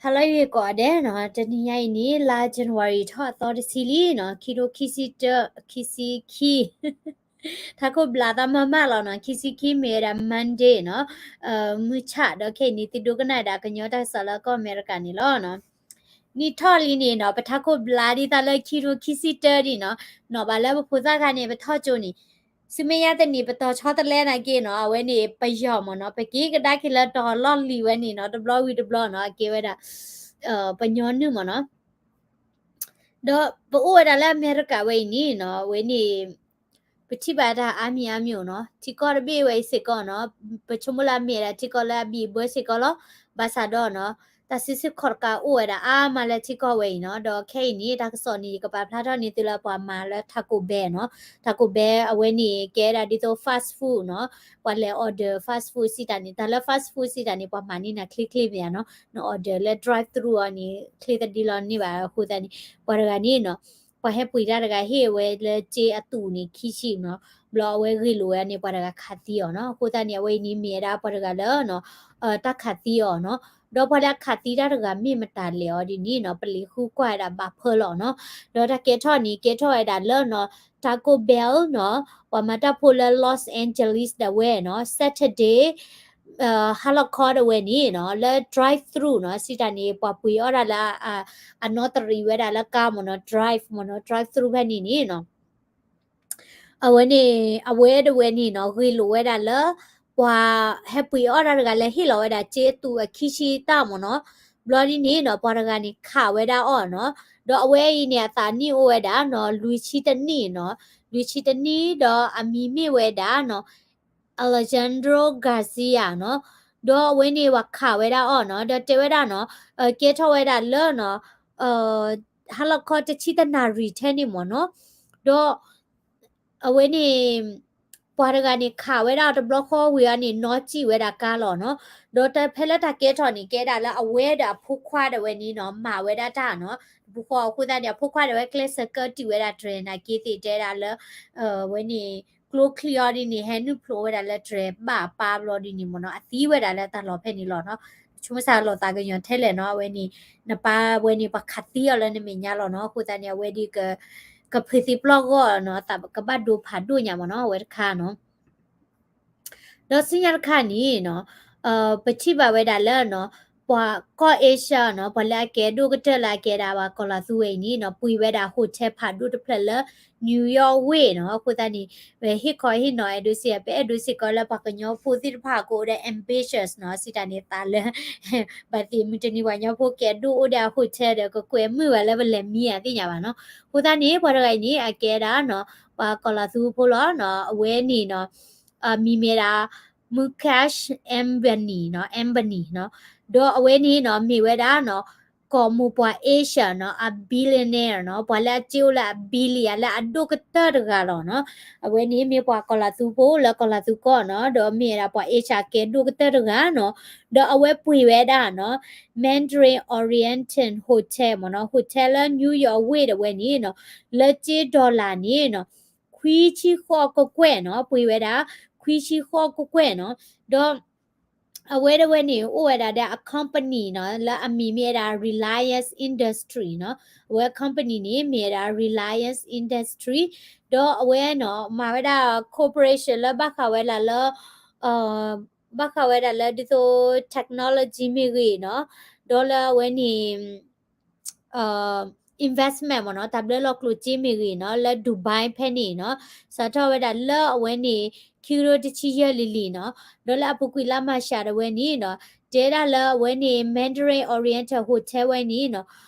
ဟါလၢအဂ့ၤကိးဂၤဒဲးနီၤ, တနံၤညါအံၤန့ၣ် လါ January ထီၣ်အသီတဆံလံနီၤ, ခံထိခံဆံတၢ, ခံဆံခံ, ထးခိၣ်ဘျးသးမးမးလီၤနီၤ, ခံဆံခံမ့ၢ်ဝဲဒၣ် Monday နီၤ, မုၢ်ဆၣ်ဒီးခဲအံၤန့ၣ် သုဒိကနၣ်ဒၣ်ကညီတၢ်ကစီၣ်လၢကီၢ်အမဲရကၤန့ၣ်လီၤနီၤ. နံၣ်ထီၣ်လံန့ၣ်နီၤ, ပထးခိၣ်ဘျးဒ်သိးလၢခံထိခံဆံတၢဒ်နီၤ, နီၢ်ဘၣ်လၢပဖိသၣ်ခါန့ၣ် ပထီၣ်ကၠိန့ၣ် ဆူမဲာ်ညါတနံၤပတီၤဆီတလဲနာ်က့နီၤ, အဝဲန့ၣ်ပယီၤမ့ၢ်နီၤ, ပက့ၤကဒါက့ၤလၢတီၤလီၢ်လံၤဝဲန့ၣ်နီၤ, တဘျီဝံၤတဘျီနီၤ, အကဲဝဲဒၣ် ပညီနုၢ်မ့ၢ်နီၤ. ဒီးပအိၣ်ဝဲဒၣ်လၢအမဲရကၤဝဲအံၤန့ၣ်နီၤ, အဝဲန့ၣ် ပထံၣ်ဘၣ်တၢ်အါမံၤအါမံၤနီၤ, ထံကီၢ်တဘ့ၣ်ဝဲအံၤစ့ၢ်ကီးနီၤ, ပဆိကမိၣ်လၢအမ့ၢ်ဝဲဒၣ်ထံကီၢ်လၢအဘံၣ်အဘၢစ့ၢ်ကီးလီၤ. ဘၣ်ဆၣ်ဒီးနီၤ, တၢ်စုဆူၣ်ခီၣ်တကးအိၣ်ဝဲဒၣ်အါမးလၢထံကီၢ်ဝဲအံၤနီၤ, ဒီးခဲအံၤန့ၣ် တၢ်ကစီၣ်န့ၣ် ယကပာ်ဖျါထီၣ်န့ၢ်သုလၢပှၤမၤလၢ Taco Bell နီၤ, Taco Bell အဝဲန့ၣ်ကဲဒၣ်ဒ်သိး fast food နီၤ, ပှၤလဲၤ order fast food စံးတၢ်န့ၣ်, တၢ်လၢ fast food စံးတၢ်န့ၣ် ပှၤမၤန့ၢ်နၤချ့ချ့မ့ၢ်ဧါနီၤ, န order လၢ drive through အီၤန့ၣ် ချ့သဒံလီၤန့ၢ်ဘၣ်အဃိသတးန့ၣ်, ပှၤတဂၤန့ၣ်နီၤ ပှၤဟဲပှ့ၤတၢ်တဂၤဟ့ၣ်ဝဲလၢစ့အသူးန့ၣ်ခံဆံနီၤ, ဘျီအဝဲဂ့ၢ်လိာ်ဝဲန့ၣ်ပှၤတဂၤခးသံအီၤနီၤ, အဃိသတးန့ၣ် အဝဲအံၤန့ၣ်မ့ၢ်ဝဲဒၣ်ပှၤတဂၤလၢနီၤ, တၢ်ခးသံအီၤနီၤ, ဒီးပှၤလၢအခးသံတၢ်တဂၤမ့ၢ်မတၤလဲၣ်အီၤဒ်န့ၣ်နီၤ, ပလံၤဃုကွၢ်ဝဲဒၣ်ဘၣ်ဖၢလီၤနီၤ, ဒီးတၢ်ကဲထီၣ်န့ၣ် ကဲထီၣ်ဝဲဒၣ်လၢနီၤ, Taco Bell နီၤ, ပှၤမၤတၢ်ဖိလၢ Los Angeles ဒၣ်ဝဲနီၤ, Saturday ဟါလီၤခီဒၣ်ဝဲန့ၣ်နီၤ, လၢ drive through နီၤ, စံးတၢ်န့ၣ် ပှၤပှ့ၤအီၣ်ဒၣ်လၢ အနီၣ်တရံးဝဲဒၣ်လၢကါမ့ၢ်နီၤ, drive မ့ၢ်နီၤ, drive through ဖဲန့ၣ်န့ၣ်နီၤ အဝဲန့ၣ် အဝဲဒၣ်ဝဲန့ၣ်နီၤ, ဂ့ၢ်လိာ်ဝဲဒၣ်လၢ ပှၤဟဲပှ့ၤအီၣ်တၢ်တဂၤလၢဟ့ၣ်လီၤဝဲဒၣ်စ့အသူးအခံဆံတၢ်မ့ၢ်နီၤ, ဘျီဒ်န့ၣ်နီၤ ပှၤတဂၤန့ၣ်ခးဝဲဒၣ်အီၤနီၤ, ဒီးအဝဲအံၤန့ၣ် အသးနံၣ်အိၣ်ဝဲဒၣ်နီၤ လွံၢ်ဆံတနံၣ်နီၤ, လွံၢ်ဆံတနံၣ် ဒီးအမံၤမ့ၢ်ဝဲဒၣ်နီၤ Alejandro Garcia နီၤ, ဒီးအဝဲန့ၣ်ပှၤခးဝဲဒၣ်အီၤနီၤ, ဒီးတဲဝဲဒၣ်နီၤ, ကဲထီၣ်ဝဲဒၣ်လၢနီၤ ဟါလီၤခီတဆံတနၣ်ရံၣ်ထဲန့ၣ်မ့ၢ်နီၤ, ဒီး အဝဲန့ၣ် ပှၤတဂၤန့ၣ်ခးဝဲဒၣ်တဘျီဃီဝံၤအီၤန့ၣ် နီၣ်စံၣ်ဝဲဒၣ်ကါလီၤနီၤ, ဒီးတၢ်ဖဲလၢတၢ်ကဲထီၣ်န့ၣ် ကဲဒၣ်လၢအဝဲဒီးအဖိခွါဒၣ်ဝဲန့ၣ်နီၤ မၤဝဲဒၣ်တၢ်နီၤ, တပူၤဃီအဃိသတးန့ၣ် အဖိခွါဒၣ်ဝဲကျဲးစၢးကၢတံာ်ဝဲဒၣ် တြဲၤ နာ်က့သ့ၣ်တဲဒၣ်လၢ ဝဲန့ၣ် ကျိချံအီၤဒ်န့ၣ် ဟဲနုာ်ဖျိးဝဲဒၣ်လၢတြဲၤဘၣ်ပၢ်ဘျီဒ်န့ၣ်မ့ၢ်နီၤ, အသံဝဲဒၣ်လၢတၢ်လီၢ်ဖဲန့ၣ်လီၤနီၤ, ဆိကမိၣ်ဆၣ်လီၤသးကညီၤထဲလဲၣ်နီၤ, အဝဲန့ၣ် နပၢ်ဝဲန့ၣ် ပှၤခးသံအီၤလၢနမဲာ်ညါလီၤနီၤ, အဃိသတးန့ၣ် အဝဲဒ်က ကဖုးသံပျီၢ်ဂီၢ်နီၤ, သးကဘၣ်ဒိဖးဒိၣ်ညါမ့ၢ်နီၤ, အဝဲတခါနီၤ ဒီးဆူညါတခါန့ၣ်နီၤ, ပထံၣ်ဘၣ်ဝဲဒၣ်လၢနီၤ, ပှၤကီၢ် Asia နီၤ, ပှၤလၢအကဲဒိၣ်ကတၢၢ်လၢအကဲဒၣ်ပှၤကီၤလီၤသူဝဲအံၤန့ၣ်နီၤ, ပှ့ၤဝဲဒၣ် hotel ဖးဒိၣ်တဖျၢၣ်လၢ New York ဝ့ၢ်နီၤ, အဃိသတးန့ၣ် ဟ့ၣ်ခီဟ့ၣ်နီၤအဲၣ်ဒိးစ့ၢ် ပအဲၣ်ဒိးစ့ၢ်ကီးလၢပှၤကညီဖိသ့ၣ်တဖၣ်ကအိၣ်ဒီး ambitious နီၤ, စံးတၢ်န့ၣ်သးလၢ ဘၣ်သ့ၣ်မုၢ်တနံၤပှၤကညီဖိကဲဒိၣ်အိၣ်ဒီးအ hotel ဒီး ကကွဲးမုာ်ဝဲလၢပလဲၤမံအသ့ၣ်ညါဘၣ်နီၤ, အဃိသတးန့ၣ် ပှၤတဂၤအံၤန့ၣ် အကဲဒၣ်နီၤ, ပှၤကီၤလီၤသူဖိလီၤနီၤ, အဝဲန့ၣ်နီၤ မံၤမ့ၢ်ဒၣ် Mukesh Ambani နီၤ, Ambani နီၤ, ဒီးအဝဲန့ၣ်နီၤ မ့ၢ်ဝဲဒၣ်နီၤ ကီၢ်မိၢ်ပှၢ် Asia နီၤ, အ billionaire နီၤ, ပှၤလၢအစ့အိၣ်လၢအ billion လၢအဒိၣ်ကတၢၢ်တဂၤလီၤနီၤ, အဝဲန့ၣ်မ့ၢ်ပှၤကီၤလီၤသူဖိလၢကီၤလီၤသူကီၢ်နီၤ, ဒီးမ့ၢ်ဝဲဒၣ်ပှၤ Asia ကဲဒိၣ်ကတၢၢ်တဂၤနီၤ, ဒီးအဝဲပှ့ၤဝဲဒၣ်နီၤ Mandarin Oriental Hotel မ့ၢ်နီၤ, hotel လၢ New York ဝ့ၢ်ဒၣ်ဝဲန့ၣ်နီၤ, လၢစ့ dollar န့ၣ်နီၤ ခွံဆံဃိးကကွဲၢ်နီၤ, ပှ့ၤဝဲဒၣ် ခွံဆံဃိးကကွဲၢ်နီၤ, ဒီး အဝဲဒၣ်ဝဲန့ၣ် အိၣ်ဝဲဒၣ်ဒီးအ company နီၤ, လၢအမံၤမ့ၢ်ဝဲဒၣ် Reliance Industry နီၤ, အဝဲ company န့ၣ် မ့ၢ်ဝဲဒၣ် Reliance Industry ဒီးအဝဲနီၤ မၤဝဲဒၣ် corporation လၢဘၣ်ဃးဝဲဒၣ်လၢ ဘၣ်ဃးဝဲဒၣ်လၢဒ်သိး technology မ့ၢ်ဂ့ၤနီၤ, ဒီးလၢအဝဲန့ၣ် investment မ့ၢ်နီၤ, တၢ်ဘျၢလီၤကျိၣ်စ့မ့ၢ်ဂ့ၤနီၤ, လၢ Dubai ဖဲန့ၣ်နီၤ, စးထီၣ်ဝဲဒၣ်လၢအဝဲန့ၣ် ခံကထိတဆံယဲၢ်လံၤလံၤနီၤ, ဒီးလၢအပူၤကွံာ်လါမၢ်ၡးဒၣ်ဝဲန့ၣ်နီၤ, တဲဒၣ်လၢအဝဲန့ၣ် Mandarin Oriental Hotel ဝဲန့ၣ်နီၤ,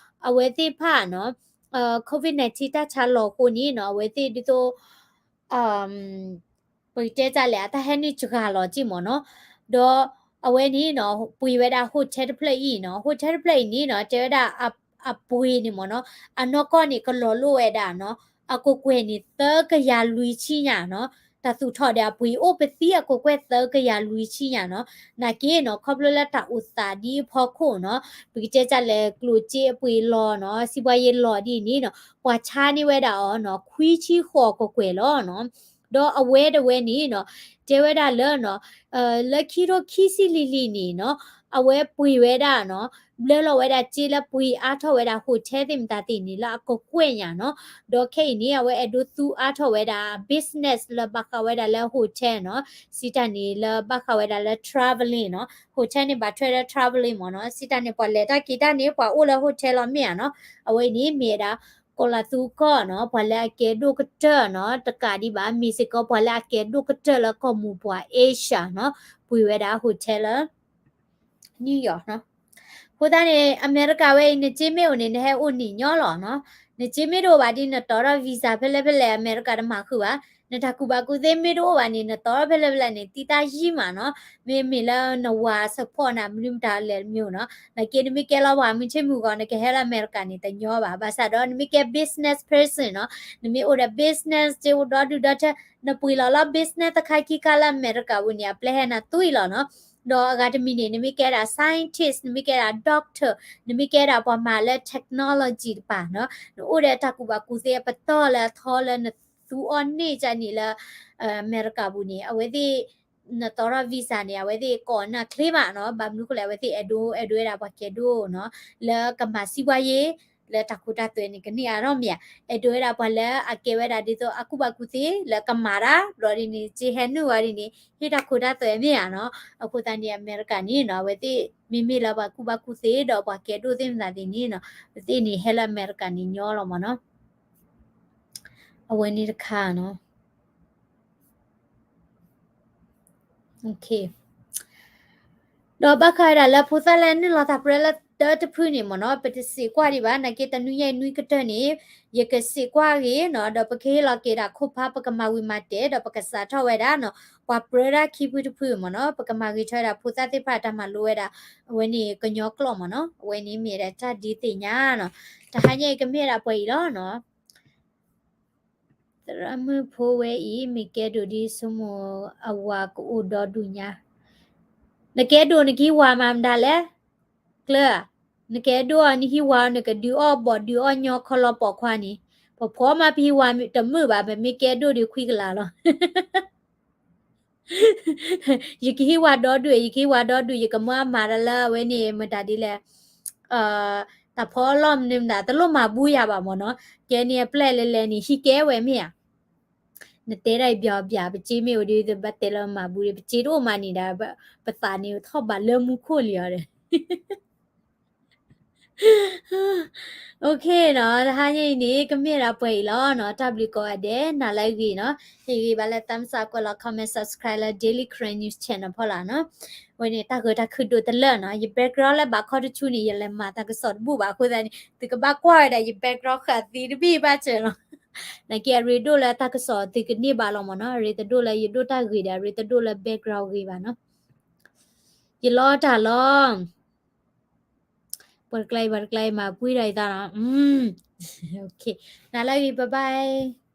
အဝဲသ့ၣ်တဖၣ်နီၤ, COVID nineteen တၢ်ဆါလီၤအဃိန့ၣ်နီၤ, အဝဲသ့ၣ်ဒ်သိး ပကတဲတၢ်လဲၣ် အတၢ်ဟဲနုာ်စှၤလီၤက့ၢ်မ့ၢ်နီၤ, ဒီးအဝဲန့ၣ်နီၤ ပှ့ၤဝဲဒၣ် hotel တဖျၢၣ်အံၤနီၤ, hotel တဖျၢၣ်အံၤန့ၣ်နီၤ တဲဝဲဒၣ် အပှ့ၤန့ၣ်မ့ၢ်နီၤ, အနီၢ်ကီၢ်န့ၣ် ကလီၤလိၢ်ဝဲဒၣ်နီၤ, အကကွဲၢ်န့ၣ် သၢကယၤလွံၢ်ဆံညါနီၤ, တၢ်သူၣ်ထီၣ်ဒီးအပှ့ၤအိၣ်ပသံအကကွဲၢ် သၢကယၤလွံၢ်ဆံညါနီၤ, နာ်က့နီၤ ခီဖျိလၢတၢ်အိၣ်သးဒ်အဖီခိၣ်နီၤ, ပကတဲတၢ်လဲၣ် ကျိၣ်စ့အပှ့ၤလီၤနီၤ, စံးပှၤယ့လီၤဒ်န့ၣ်နီၤ, ပှၤဆါန့ၢ်ဝဲဒၣ်အီၤနီၤ ခွံဆံဃိးကကွဲၢ်လီၤနီၤ. ဒီးအဝဲတဝဲန့ၣ်နီၤ တဲဝဲဒၣ်လၢနီၤ လၢခံထိခံဆံလံၤလံၤန့ၣ်နီၤ အဝဲပှ့ၤဝဲဒၣ်နီၤ, ဘျၢလီၤဝဲဒၣ်စ့လၢပှ့ၤအါထီၣ်ဝဲဒၣ် hotel သ့ၣ်မတၤသ့ၣ်န့ၣ် လၢအကကွဲၢ်ညါနီၤ. ဒီးခဲအံၤန့ၣ် အဝဲအဲၣ်ဒိးသူအါထီၣ်ဝဲဒၣ် business လၢဘၣ်ဃးဝဲဒၣ်လၢ hotel နီၤ, စံးတၢ်န့ၣ်လၢဘၣ်ဃးဝဲဒၣ်လၢ traveling နီၤ, hotel န့ၣ်ဘၣ်ထွဲလၢ traveling မ့ၢ်နီၤ, စံးတၢ်န့ၣ် ပှၤလဲၤတၢ်က့ၤတၢ်န့ၣ် ပှၤအိၣ်လၢ hotel လီၤမ့ၢ်ဧါနီၤ. အဝဲအံၤန့ၣ်မ့ၢ်ဝဲဒၣ် ကီၤလၤသူကီၢ်နီၤ, ပှၤလၢအကဲဒိၣ်ကတၢၢ်နီၤ, တကးဒံးဘၣ် မ့ၢ်စ့ၢ်ကီးပှၤလၢအကဲဒိၣ်ကတၢၢ်လၢကီၢ်မူၤပှၤ Asia နီၤ, ပှ့ၤဝဲဒၣ် hotel လၢ New York နီၤ. အဃိသတးန့ၣ် အမဲရကၤဝဲအံၤ နစ့မ့ၢ်အိၣ်န့ၣ် နဟဲအိၣ်န့ၣ်ညီလီၤနီၤ. နစ့မ့ၢ်တအိၣ်ဘၣ်ဒီး နတီၣ်ထီၣ် visa ဖဲလဲၣ်ဖဲလဲၣ် အမဲရကၤတမၤဃုာ်ဘၣ်. နတၢ်ကူၣ်ဘၣ်ကူၣ်သ့မ့ၢ်တအိၣ်ဘၣ်န့ၣ် နတီၣ်ထီၣ်ဖဲလဲၣ်ဖဲလဲၣ်န့ၣ် သံသးယံာ်မးနီၤ. မ့မ့ၢ်လၢနဝၤ support နၤ မနုၤမတၤလဲၣ်တမံၤနီၤ. နာ်က့နမ့ၢ်ကဲလီၤပှၤမုၢ်ဆ့ၣ်မုၢ်ဂီၤ နကဟဲလၢအမဲရကၤန့ၣ် တညီဘၣ်. ဘၣ်ဆၣ်ဒီးနမ့ၢ်ကဲ business person နီၤ, နမ့ၢ်အိၣ်ဒီး business စ့အိၣ်ဒီဒူၣ်ဒီထၢ နပှ့ၤလီၤလၢ business တခါခံခါလၢအမဲရကၤပူၤန့ၣ် အပျဲဟဲနၤသွံၣ်လီၤနီၤ. ဒီးအဂၤတမံၤန့ၣ် နမ့ၢ်ကဲဒၣ် scientist နမ့ၢ်ကဲဒၣ် doctor နမ့ၢ်ကဲဒၣ်ပှၤမၤလၢ technology တပၤနီၤ, နအိၣ်ဒီးတၢ်ကူၣ်ဘၣ်ကူၣ်သ့အပတီၢ်လၢအထီလၢနသူအီၤန့ၢ်ကန့ၣ်လၢ အမဲရကၤပူၤန့ၣ် အဝဲသ့ၣ် နတီၣ်ထီၣ် visa န့ၣ် အဝဲသ့ၣ်ကိးနၢ်ချ့မးနီၤ. ဘၣ်မနုၤဃိလဲၣ် အဝဲသ့ၣ်အဲၣ်ဒိး အဲၣ်ဒိးဝဲဒၣ်ပှၤကဲဒိၣ်နီၤ, လၢကမၤစံးပှၤယ့ လၢတၢ်ခိတၢ်သွဲန့ၣ် ကန့ၢ်အါထီၣ်မ့ၢ်ဧါ. အဲၣ်ဒိးဝဲဒၣ်ပှၤလၢအကဲဝဲဒၣ်ဒ်သိးအကူၣ်ဘၣ်ကူၣ်သ့လၢကမၤတၢ် ဘျီဒ်န့ၣ် စ့ဟဲနုာ်ဝဲဒ်န့ၣ် ဟ့ၣ်တၢ်ခိတၢ်သွဲမ့ၢ်ဧါနီၤ. အဃိသတးန့ၣ် အမဲရကၤန့ၣ်နီၤ အဝဲသ့ၣ် မ့မ့ၢ်လၢပှၤကူၣ်ဘၣ်ကူၣ်သ့ဒီးပှၤကဲဒိၣ်သ့ၣ်မတၤသ့ၣ်န့ၣ်နီၤ အဝဲသ့ၣ်န့ၣ် ဟဲလၢအမဲရကၤန့ၣ်ညီလီၤမးနီၤ. အဝဲန့ၣ်တခါနီၤ. ဒီးဘၣ်ဃးဝဲဒၣ်လၢဖိသၣ်လၢနုာ်လီၤသးပြၢလၢတၢ်တဖုန့ၣ်မ့ၢ်နီၤ ပတစံးကွၢ်ဒံးဘၣ် နာ်က့တနွံညါအံၤနွံကတၢၢ်န့ၣ် ယကစံးကွၢ်ဂ့ၤနီၤ ဒီးပကဟ့ၣ်လီၤက့ၤဒၣ်ခိၣ်ဖး ပကမၤဝံၤမၤတဲာ် ဒီးပကစးထီၣ်ဝဲဒၣ်နီၤ ပှၤပြၢတၢ်ခံဖုတဖုမ့ၢ်နီၤ ပကမၤဂ့ၤထီၣ်ဝဲဒၣ်ဖိသၣ်သ့ၣ်တဖၣ်တၢ်မၤလိဝဲဒၣ် အဝဲန့ၣ်ကညီကျိာ်မ့ၢ်နီၤ အဝဲန့ၣ်မ့ၢ်ဝဲဒၣ်တၢ်ဒုးသ့ၣ်ညါနီၤ တဟါညါအံၤကမ့ၢ်ဝဲဒၣ်ပှဲၤအံၤလီၤနီၤ သရၣ်မုၣ်ဖိဝဲအံၤ မ့ၢ်ကဲဒိၣ်ဒ်ဆိကမိၣ်အဝၤကအိၣ်ဒီဒူၣ်ညါ, နကဲဒိၣ်နကဟံးဝၤမၤမတၤလဲၣ်, ကျၢၤ, နကဲဒိၣ်အီၤနဟံးဝၤအီၤ နကဒုးအီၣ်ဘီၣ်ဒုးအီၣ်ညီခီလီၤပိာ်ခွါန့ၣ်, ပဖှီၣ်မးပဟံးဝၤတမုာ်ဘၣ် ပမ့ၢ်ကဲဒိၣ်ဒီးခွံကလးလီၤ ယကဟံးဝၤဒီဒူၣ် ယကဟံးဝၤဒီဒူၣ် ယကမၢအမၤတၢ်လၢအဝဲန့ၣ် မတၤဒ်လဲၣ်, တၢ်ဖီအလီၢ်မနုၤမတၤ တလိၣ်မၤဘူယၤဘၣ်မ့ၢ်နီၤ, ကဲန့ၣ်အပျဲၢ်လဲၤလဲၤန့ၣ် ဟံးကဲဝဲမ့ၢ်ဧါ, နတဲဒၣ်အံၤပျီပျီ ပစ့မ့ၢ်အိၣ်ဒီး ဘၣ်တဲလၢမၤဘူဒီး ပစ့တအိၣ်မးန့ၣ်ဒီး ပသးန့ၣ်ထီၣ်ဘးလၢမူခိၣ်လံအီၤဒီး OK နီၤ, တဟါညါအံၤန့ၣ် ကမ့ၢ်ဒၣ်ပှဲၤအံၤလီၤနီၤ, တၢ်ဘျုးကိးဂၤဒဲး, နၤလၢအဂ့ၤနီၤ, ဟ့ၣ်ဂံၢ်ဘါလၢ thumbs up ကွဲးလီၤ comment subscribe လၢ Daily Karen News Channel ဖီလာ်နီၤ, ဝဲန့ၣ်တၢ်ဂၢၢ်တၢ်ခုၣ်ဒိၣ်တလၢာ်နီၤ, ယ background လၢဘးခီတဆူန့ၣ် ယလဲၤမၤတၢ်ကစီၣ်တဘူၣ်ဘၣ်အဃိသတးန့ၣ် သုကဘၣ်ကွၢ်ဝဲဒၣ်ယ background ဃာ်သံတဘ့ၣ်ဘၣ်စၢၤနီၤ, နာ်က့အရ့ဒိၣ်လၢတၢ်ကစီၣ်သုကန့ၢ်ဘၣ်လီၤမ့ၢ်နီၤ, အရ့တဒိၣ်လၢယဒိၣ်တၢ်ဂ့ၤဒီး အရ့တဒိၣ်လၢ background ဂ့ၤဘၣ်နီၤ, ယလီၤတၢ်လီၤ ပှၤတကျါအံၤ ပှၤတကျါအံၤ မၤပှံၢ်ဒီးယသးနီၤ, OK, နၤလၢအဂ့ၤ bye bye.